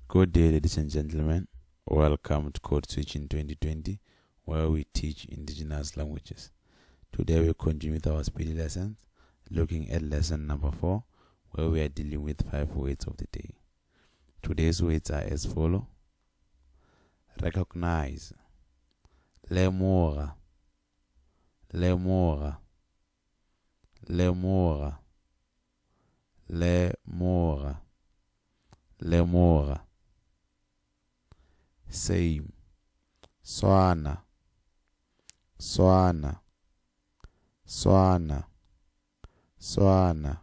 Good day, ladies and gentlemen. Welcome to Code Switching 2020, where we teach indigenous languages. Today we continue with our speed lessons, looking at lesson number 4, where we are dealing with 5 words of the day. Today's words are as follow. Recognize, lemoga, lemoga, lemoga, lemoga, lemoga. Same, swana, swana, swana, swana,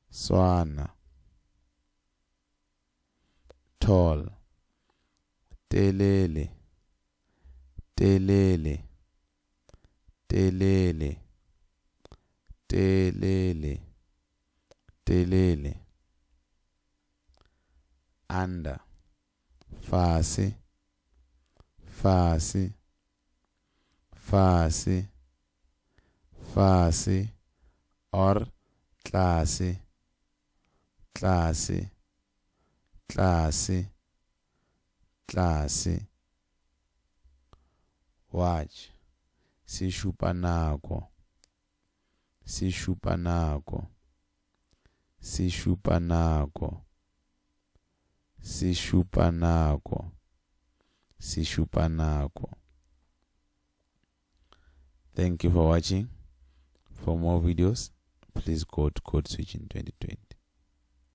swana. Tall, telele, telele, telele, telele, telele. Under, fase, fase, fase, fase, or tlase, tlase, tlase, tlase. Watch, sešupanako, sešupanako, sešupanako, sešupanako, sešupanako. Thank you for watching. For more videos, please go to Code Switching 2020.